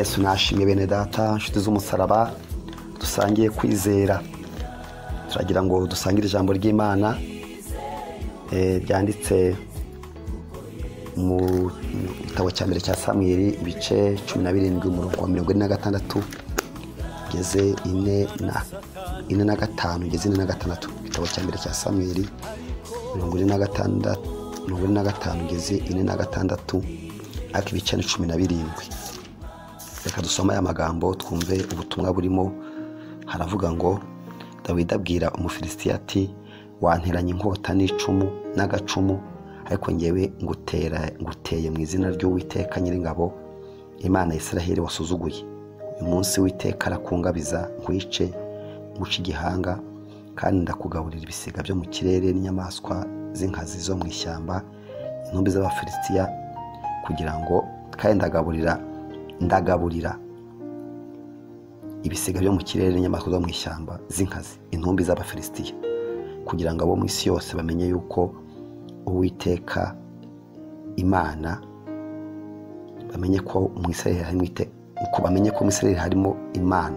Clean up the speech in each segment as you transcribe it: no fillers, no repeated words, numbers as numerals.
Yesu nashimwe bene data, inshuti z'umusaraba dusangiye kwizera. Turagira ngo dusangire ijambo ry'Imana ryanditse mu gitabo cya mbere cya Samweli ibice 17 umurongo wa 46 ugeze 45 ugeze 46. Igitabo cya mbere cya Samweli 46 45 ugeze 46 ariko ibice 17. Reka dusome aya magambo twumve ubutumwa burimo. Haravuga ngo Dawidi abwira Umufilisitiya ati wanteranye inkota n'icumu n'agacumu, ariko ngewe nguteye mu izina ry'Uwiteka Nyiringabo, Imana ya Isiraheli wasuzuguye. Uyu munsi Uwiteka arakungabiza nkwice nguce igihanga, kandi ndakugaburira ibisiga byo mu kirere n'inyamaswa z'inkazi zo mu ishyamba, intumbi z'Abafilisitiya, kugira ngo kandi ndagaburira ibisiga byo mu kirere n'inyamaswa zo mu ishyamba z'inkazi, intumbi z'Abafilisitiya, kugira ngo abo mu isi yose bamenye yuko Uwiteka Imana, bamenye ko mu Isiraheli harimo Imana,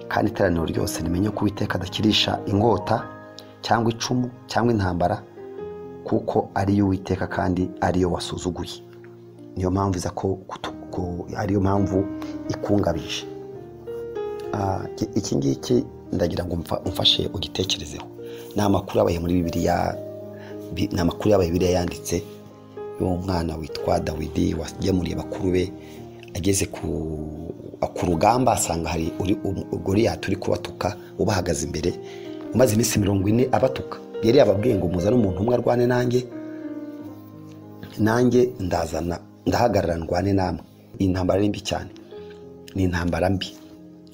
kandi iteraniro ryose rimenye ko Uwiteka adakirisha inkota cyangwa icumu cyangwa intambara, kuko ari yo Uwiteka kandi ariyo wasuzuguye. Niyo mpamvu iza ko ariyo mpamvu ikungabije. Iki ngiki ndagira ngo umfashe ugitekerezeho. Ni amakuru yabaye muri Bibiliya, ni amakuru yabaye Bibiliya yanditse y'umwana witwa Dawidi wagemuriye bakuru be, ageze ku rugamba asanga hari Goliyati uri kubatuka ubahagaze imbere, umaze iminsi 40 abatuka. Yari yababwiye ngo muzane umuntu umwe arwane nanjye, nanjye ndazana ndahagarara ndwane namwe. Iyi ntambara ari mbi cyane, ni intambara mbi,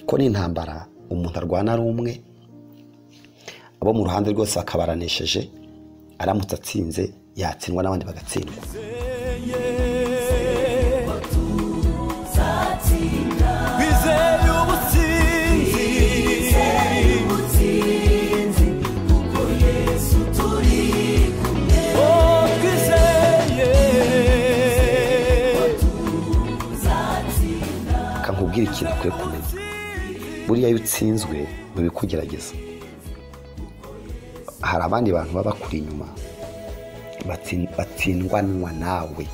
ko ni intambara umuntu arwana ari umwe, abo mu ruhande rwose bakabaranesheje, aramutse atsinze yatsindwa n'abandi bagatsindwa. Kankubwira ikintu ukwiye kumenya, buriya iyo utsinzwe mu bikugerageza, hari abandi bantu baba bakuri inyuma batsindwanwa nawe.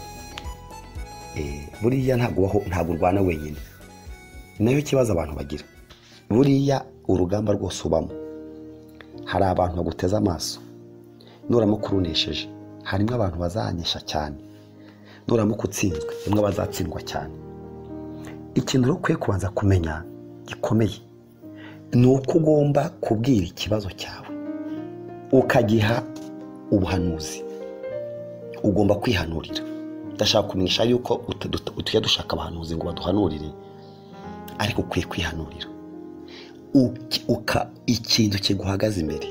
Buriya ntabwo urwana wenyine, nayo kibazo abantu bagira. Buriya urugamba rwose ubamo hari abantu baguteza amaso, nuramuka urunesheje harimo abantu bazanesha cyane, nuramuka utsinzwe rimwe bazatsindwa cyane. Ikintu ukwiye kubanza kumenya gikomeye ni uko ugomba kubwira ikibazo cyawe ukagiha ubuhanuzi. Ugomba kwihanurira. Ndashaka kumenyesha yuko utujya dushaka abahanuzi ngo baduhanurire, ariko ukwiye kwihanurira. Ikintu kiguhagaze imbere,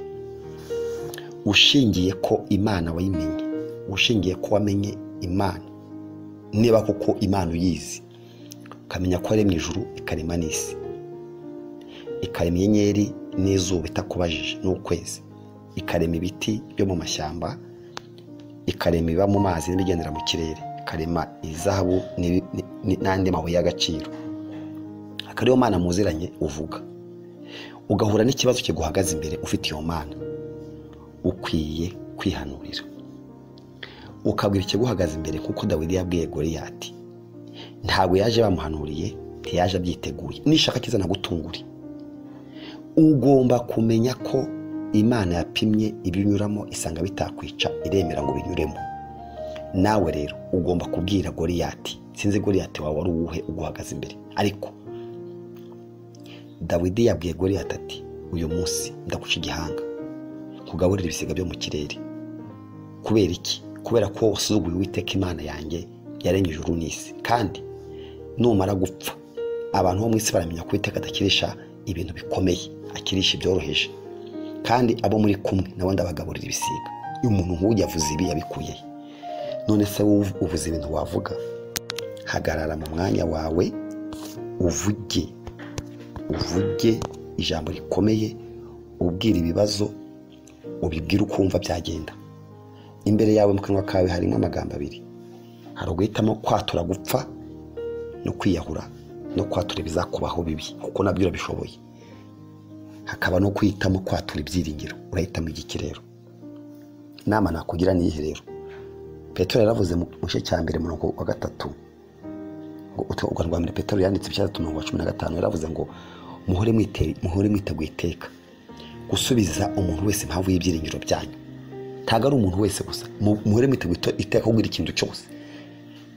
ushingiye ko Imana wayimenye, ushingiye ko wamenye Imana, niba koko Imana uyizi, ukamenya ko ari mu ijuru ikarema n'isi, ikarema inyenyeri n'izuba itakubajije n'ukwezi, ikarema ibiti byo mu mashyamba, ikarema ibiba mu mazi n'ibigendera mu kirere, ikarema izahabu n'andi mabuye y'agaciro, akariyo Mana muziranye uvuga. Ugahura n'ikibazo kiguhagaze imbere ufite iyo Mana, ukwiye kwihanurira, ukabwira ikiguhagaze imbere, kuko Dawidi yabwiye Goliyati. Ntabwo yaje bamuhanuriye, ntiyaje abyiteguye, nishaka kiza nagutungure. Ugomba kumenya ko Imana yapimye ibinyuramo isanga bitakwica, iremera ngo binyuremo. Nawe rero ugomba kubwira Goliyati. Sinzi Goliyati wawe wari uwuhe uguhagaze imbere, ariko Dawidi yabwiye Goliyati ati uyu munsi ndaguca igihanga, kugaburira ibisiga byo mu kirere. Kubera iki? Kubera ko wasuzuguye Uwiteka Imana yanjye yaremye ijuru n'isi, kandi numara gupfa abantu bo mu isi baramenya ko Uwiteka adakirisha ibintu bikomeye, akirisha ibyoroheje, kandi abo muri kumwe nabo ndabagaburira ibisiga. Uyu muntu nk'uyu yavuze ibi yabikuye. None se uvuze ibintu wavuga? Hagarara mu mwanya wawe, uvuge ijambo rikomeye, ubwira ibibazo, ubibwira ukumva byagenda. Imbere yawe mu kanwa kawe harimo amagambo abiri, hari uguhitamo kwatura gupfa no kwiyahura no kwatura ibizakubaho bibi, kuko nabyo urabishoboye. Hakaba no kwitamo kwatura ibyiringiro. Urahitamo igiki rero? Inama nakugira ni iyihe rero? Petero yaravuze mu gice cya 1 murongo wa 3, urwandiko rwa mbere Petero yanditse igice cya 3 umurongo wa 15, yaravuze ngo muhore mwiteguye iteka gusubiza umuntu wese impamvu y'ibyiringiro byanyu. Ntabwo ari umuntu wese gusa, muhore mwiteguye iteka kubwira ikintu cyose.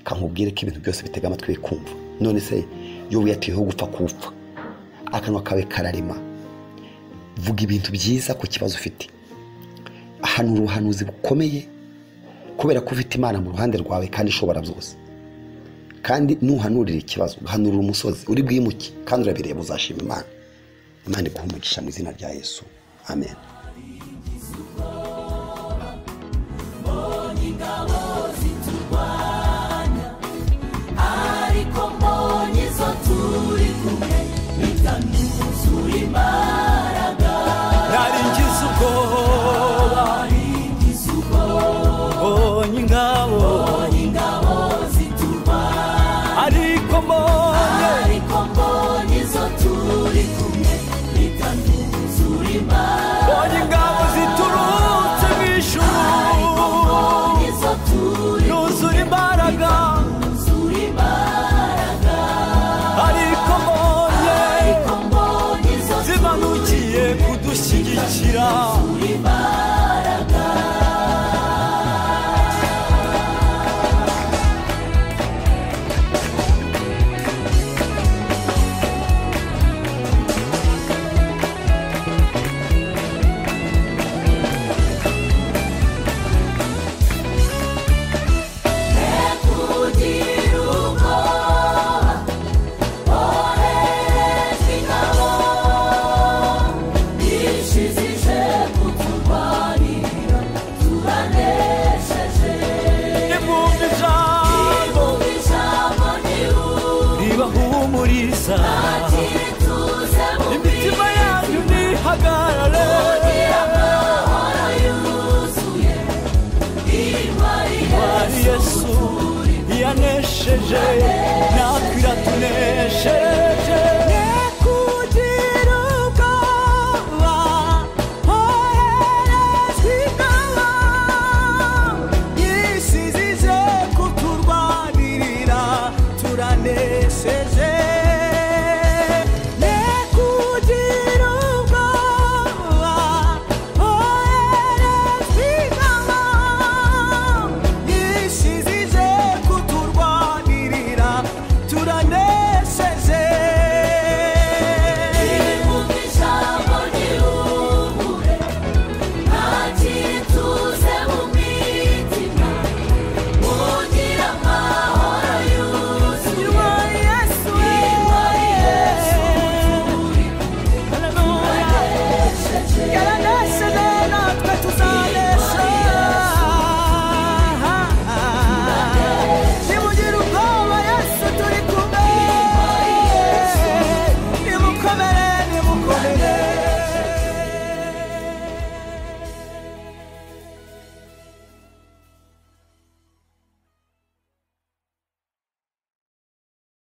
Kankubwire ko ibintu byose bitega amatwi bikumva. None se iyo wiyatiyeho gupfa kupfa, akanwa kawe kararema. Vuga ibintu byiza ku kibazo ufite, hanura ubuhanuzi bukomeye, kubera ko ufite Imana mu ruhande rwawe kandi ishobora byose. Kandi nuhanurira ikibazo, uhanurira umusozi uri bwimuke, kandi urabireba uzashima Imana. Imana iguhe umugisha mu izina rya Yesu, amen. Imitima yanyu nihagarare, Yesu yanesheje natwe iratuneshereza.